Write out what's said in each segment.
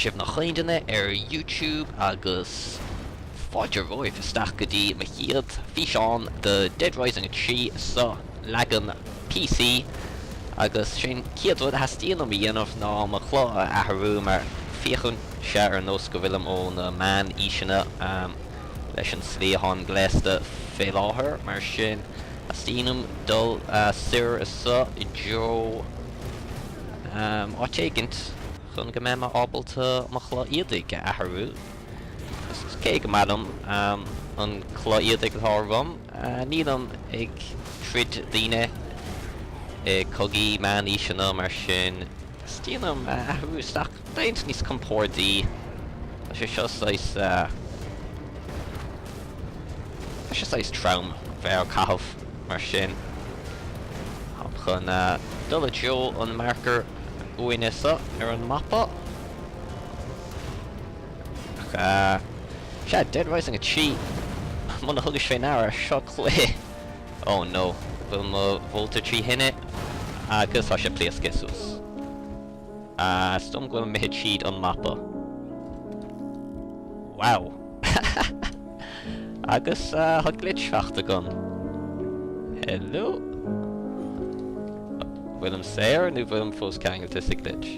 sibh nach aon duine ar YouTube agus fáilte romhaibh isteach go dtí mo chéad físeán de Dead Rising 3 sa leagan PC agus sé an chéad rud a theastaíonn uaim a dhéanamh ná mo chulaith a athrú mar féachann sé ar nós go bhfuilim ó na meán-aoiseanna leis an slí atáim gléasta fé láthair mar sin Teastaíonn uaim dul soir anso i dtreo áit éigint chun go mbeidh mé ábalta mo chulaith éadaigh a athrú. Agus cé go maith liom an culaith éadaigh atá orm, nílim ag troid daoine i cogaí meánaoiseanna mar sin teastaíonn uaim athrú isteach rud éigint níos compordaí. Tá sé seo saghas. Tá sé saghas trom bheith á caitheamh mar sin. Táim chun dul i dtreo an marker uaine seo ar an mapa. Ach sea, Dead Rising 3, muna thugais fé ndeara, seo cluiche. Oh no, bhfuil mo mhótar trí thine agus tá sé pléasctha suas. Is dóigh liom go bhfuil imithe tríd an mapa. Wow! Agus tá glitch fachta agam. Hello? Bhfuilim saor nó bhfuilim fós ceangailte sa glitch?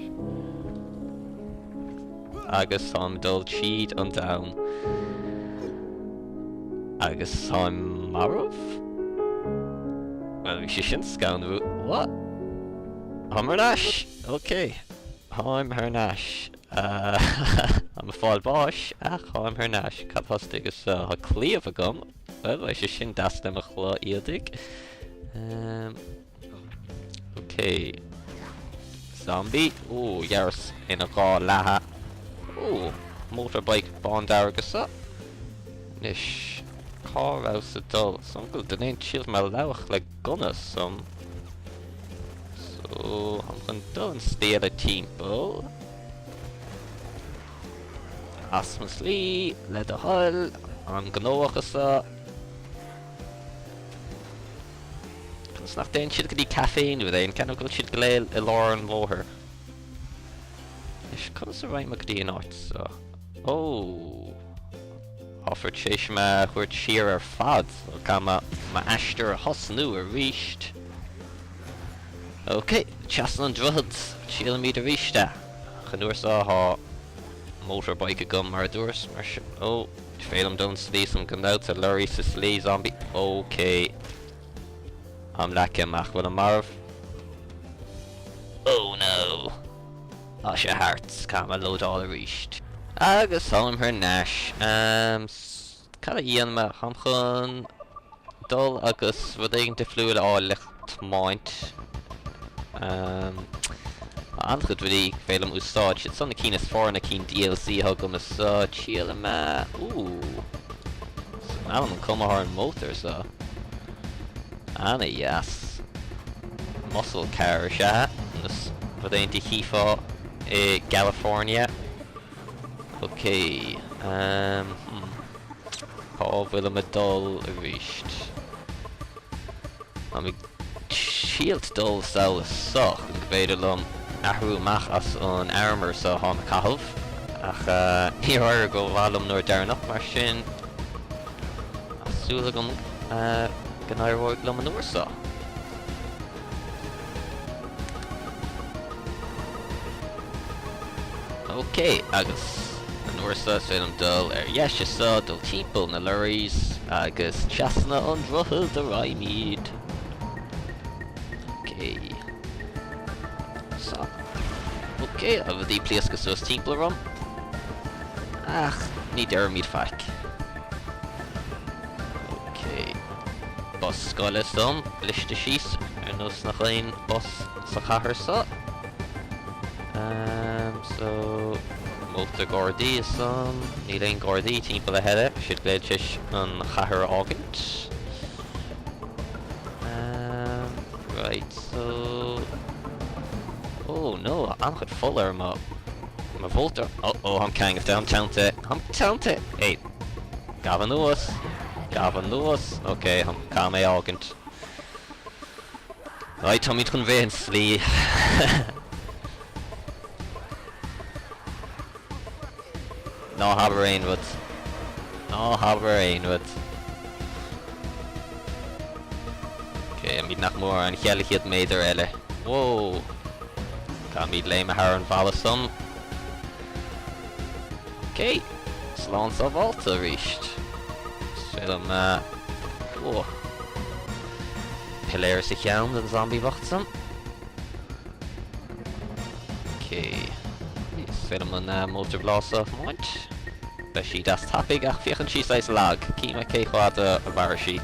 Agus táim dul tríd an domhan. Agus táim marbh? Bhuel, bhí sé sin scanrúil. What? Táim thar n-ais! Ok. Táim thar n-ais. Táim ag fáil bháis, ach táim thar n-ais. Cad atá istigh anso? Tá claíomh agam. Bhuel, beidh sé sin deas le mo chulaith éadaigh. Ok. Zombie. Ó, ghearras ina dhá leath é. Ó, motorbike bándearg anso. Anois, cá rabhas ag dul? Is dóigh liom go bhfuil duine éigin ag triail mé a lamhach le gunna so. So, táim chun dul an slí eile timpeall. As mo slí, le do thoil, an gnóthach anso. Conas nach dtéann siad go dtí caife nó rud éigin? Ceapaim go bhfuil siad go léir i lár an bhóthair. Anois, conas a raghaidh mé go dtí an áit so? Ó! Táthar tar éis mé a thabhairt siar ar fad, so caithfidh mé m'aistear a thosnú arís. Ok, trasna an droichead, triailfimid arís é. Ach an uair seo tá motorbike agam mar a dúras, mar sin, ó, ní féidir liom dul an slí san gan dabht, tá lorry sa slí, zombie, ok. Táim leagtha amach, bhfuilim marbh? Oh no! Tá sé thart, caithfidh mé lódáil arís. Agus táim thar n-ais. Cad a dhéanfaidh mé? Táim chun dul agus rud éigin difriúil a fháil le tiomáint. Tá an-chuid rudaí gur féidir liom úsáid. Siad seo na cinn is fearr, na cinn DLC atá agam anso. Triailfidh mé. Ooh. Is maith liom an cuma atá ar an mótar seo. Ana-dheas. Muscle car is ea, agus rud éigin a chífeá i gCalifornia. Ok, ehm, hmm. Cá bhfuilim ag dul arís? Táim ag triailt dul sall anso chun go bhféidir liom athrú amach as an armour seo atáim ag caitheamh, ach níor éirigh go mhaith liom an uair deireanach, mar sin Tá súil agam go n-éireoidh liom an uair seo. Ok, agus an uair seo is féidir liom dul ar dheis anso, dul timpeall na lorries agus trasna an droichead a raghaimid. Ok. So. Ok, tá rudaí ag pléascadh suas timpeall orm. Ach, ní deirimid faic. Ok. Bus scoile is dóigh liom, briste síos ar nós nach aon bus sa chathair seo. Um, so... Mótar Gardaí is dóigh liom. Níl aon Gardaí timpeall a thuilleadh. Siad go léir tar éis an chathair a fhágaint. Um, right, so... Oh no, an-chuid fola ar mo... Mo mhótar. Oh oh, táim ceangailte, táim teannta, táim teannta! Hey! Gabh anuas! Gabh anuas! Ok, caithfidh mé a fhágaint. Right, táimid chun rith an slí. Ná habair aon rud. Ná habair aon rud. Ok, táimid nach mór an 400 méadar eile. Whoa! Caithfimid léim thar an bhalla san. Ok, slán sábháilte arís. Is féidir liom, whoa. Piléar sa cheann den zombie bocht san. Ok. Is féidir liom an mótarbhlás a thiomáint. Beidh sí deas tapaidh ach féachann sí saghas lag. Cífidh mé cé chomh fada a mhairfidh sí.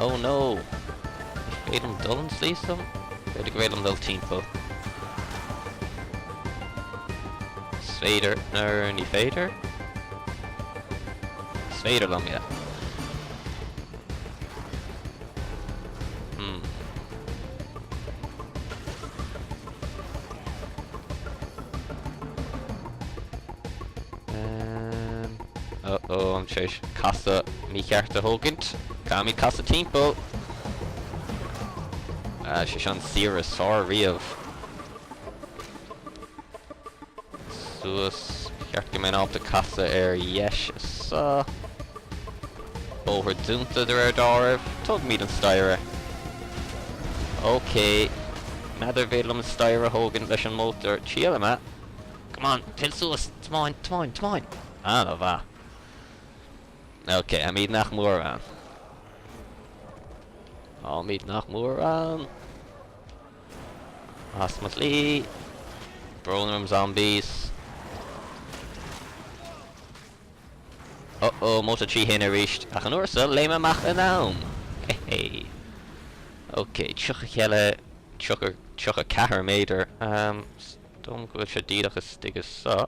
Oh no! Ní féidir liom dul an tslí san? B'fhéidir gur féidir liom dul timpeall. Is féidir, nó ní féidir? Is féidir liom, yeah. Hmm. Um, oh oh, I'm tar éis casadh mícheart a thógaint. Caithfimid casadh timpeall. Ah, sé seo an saoire is fearr riamh. Suas, cheart go mbeinn ábalta casadh ar dheis anso. Bóthar dúnta de réir dealraimh. Tógfaimid an staighre. Ok. N'fheadar an féidir liom an staighre a thógaint leis an mótar. Triailfidh mé. Come on, fill suas! Tiomáin, tiomáin, tiomáin! Ana-mhaith. Ok, táimid nach mór ann. Táimid nach mór ann. As mo shlí! Brón orm zombies. Oh oh, mótar 3 thine arís, ach an uair seo léim amach in am! Hé hé. Ok, 30 cheile, 30, 34 méadar. Is dóigh liom go bhfuil sé díreach istigh anso.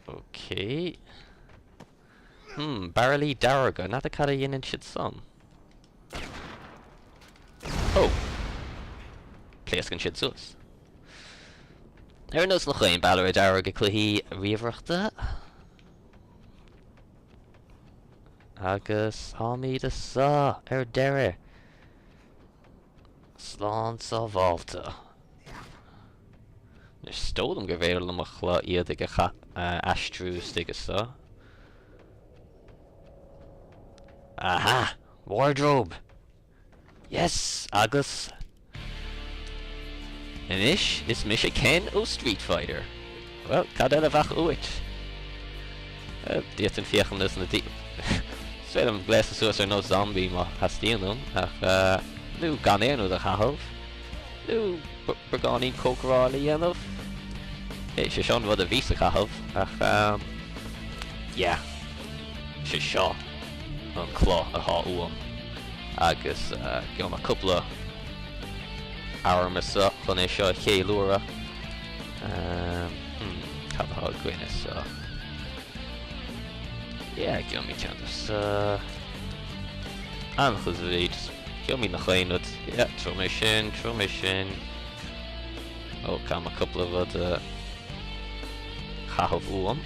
Ok. Hmm, bairillí dearga, n'fheadar cad a dhéanann siad san? Oh! Pléascann siad suas. Ar nós nach aon ballaire dearg i cluichí ríomhaireachta. Agus táimid anso ar deireadh. Slán sábháilte. Is dóigh liom gur féidir liom mo chulaith éadaigh a aistriú istigh anso. Aha! Wardrobe! Yes! Agus anois is mise Ken ó Street Fighter. Bhuel, cad eile a bheadh uait? D'fhéadfainn féachaint leis na daoine. Is féidir liom gléasadh suas ar nós zombie má theastaíonn uaim, ach nó gan aon rud a chaitheamh. Nó beagáinín cócaráil a dhéanamh. Is é seo an rud a bhíos a chaitheamh, ach yeah, sé seo an culaith atá uaim. Agus gheobhaidh mé cúpla arm anso chun é seo a cheiliúradh. Hmm, cad atá againn anso? Yeah, gheobhaimid ceann de seo. An-chuid Gheobhaimid nach aon rud. Yeah, tabharfaidh mé sin, tabharfaidh mé sin. Ó, caithfidh mé cúpla rud a chaitheamh uaim.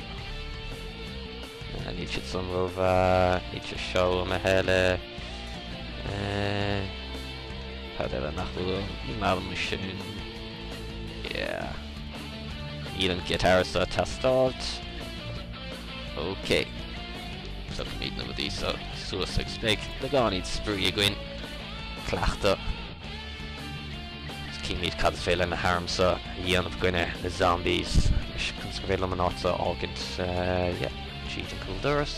Níl siad san rómhaith, níl sé seo uaim a thuilleadh. Cad eile nach bhfuil uaim? Ní maith liom sin. Yeah. Níl an guitar seo ag teastáilt. Ok. Piocfaimid na rudaí seo suas agus beidh beagáinín spraoi againn. Cleachtadh. Agus cífimid cad is féidir le na hairm seo a dhéanamh i gcoinne na zombies. Anois, conas gur féidir liom an áit seo a fhágaint? Yeah, tríd an cúldoras.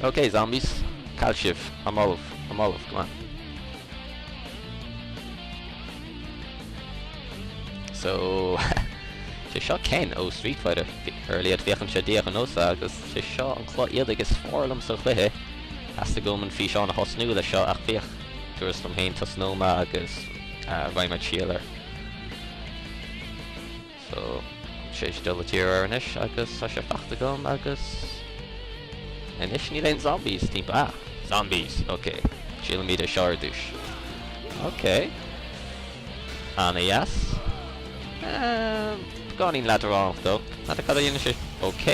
Ok, zombies. Cá bhfuil sibh? Táim ullamh. Táim ullamh. Come on. So, sé seo Ken ó Street Fighter, ar a laghad féachann sé díreach ar nós é agus sé seo an culaith éadaigh is fearr liom sa chluiche. Theastaigh uaim an físeán a thosnú leis seo ach féach, dúras liom féin tosnóidh mé agus raghaidh mé triail air. So, tar éis dul i dtír air anois agus tá sé faighte agam agus anois níl aon zombies timpeall. Ah! Zombies! Ok. Triailfimid é seo ar dtús. Ok. Ana-dheas. Ehm, beagáinín leadránach though. N'fheadar cad a dhéanann sé. Ok!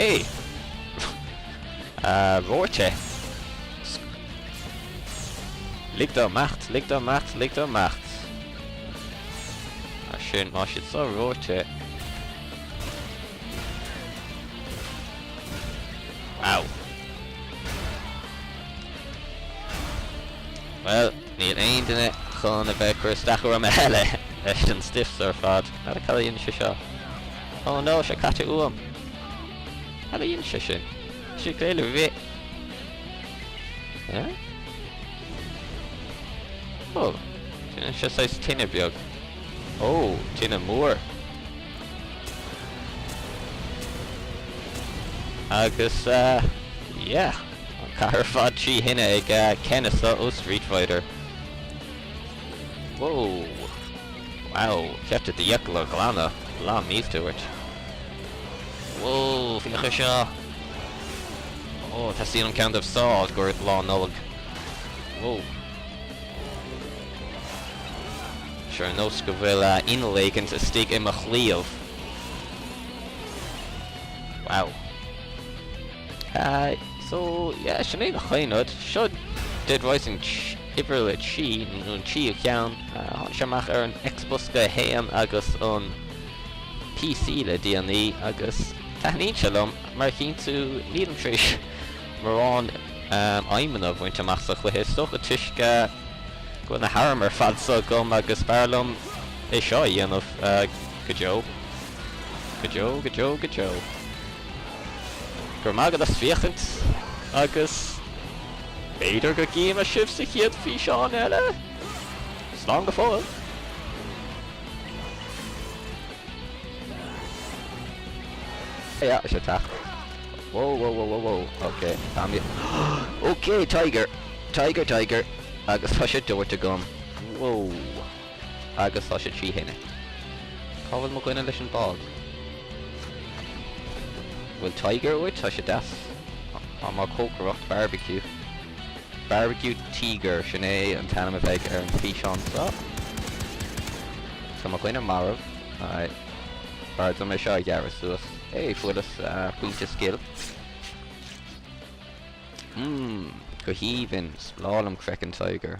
Ah, roirte! Lig dó imeacht, lig dó imeacht, lig dó imeacht. sin, tá siad so reoite. Wow. Bhuel, níl aon duine chun a bheith ag cur isteach orm a thuilleadh leis an stuif so ar fad. N'fheadar cad a dhein sé seo. Oh no, sé caite uaim. Cad a dhein sé sin? Tá sé ag le rith. Eh? Oh, déanann sé saghas tine beag. Oh, tine mór. Agus, eh, yeah, an cathair ar fad trí thine ag eh, Ken anso ó Street Fighter. Whoa. Wow, cheart duit do fhiacla a ghlanadh, lá mílte uait. Whoa, féach ar seo! Oh, teastaíonn uaim ceann díobh so i gcomhair Lá Nollag. Whoa. Sure ar nós go bhfuil inneall éigint istigh i mo chliabh. Wow. So, yeah, sin é an chaon rud. Seo Dead Rising uimhir 3, nó an tríú ceann. Tháinig sé amach ar an Xbosca 1 agus an PC le déanaí agus taitníonn sé liom mar chíonn tú nílim tar éis mórán aidhmeanna a bhaint amach sa chluiche. Is dócha toisc go bhfuil na hairm ar fad so agam agus b'fhearr liom é seo a dhéanamh go deo. Go deo, go deo, go deo. Go raibh maith agat as féachaint agus b'fhéidir go gcífidh mé sibh sa chéad físeán eile! Slán go fóill! Yeah, sé teacht. Whoa, whoa, whoa, whoa, whoa. Ok, tá mé... Ok, Tiger! Tiger, Tiger! Agus tá sé dóite agam. Whoa. Agus tá sé 3 thine. Cá bhfuil mo dhuine leis an bád? Bhfuil Tiger uait? Tá sé deas. Tá mé ag cócaireacht barbecue. Barbecue Tíogar, sin é an t-ainm a bheidh ar an físeán seo. Tá mo dhuine marbh. Alright. B'fhearr dom é seo a ghearradh suas. Hey, fuaireas pointe scil. Mmm, go haoibhinn. Is breá liom craiceann Tiger.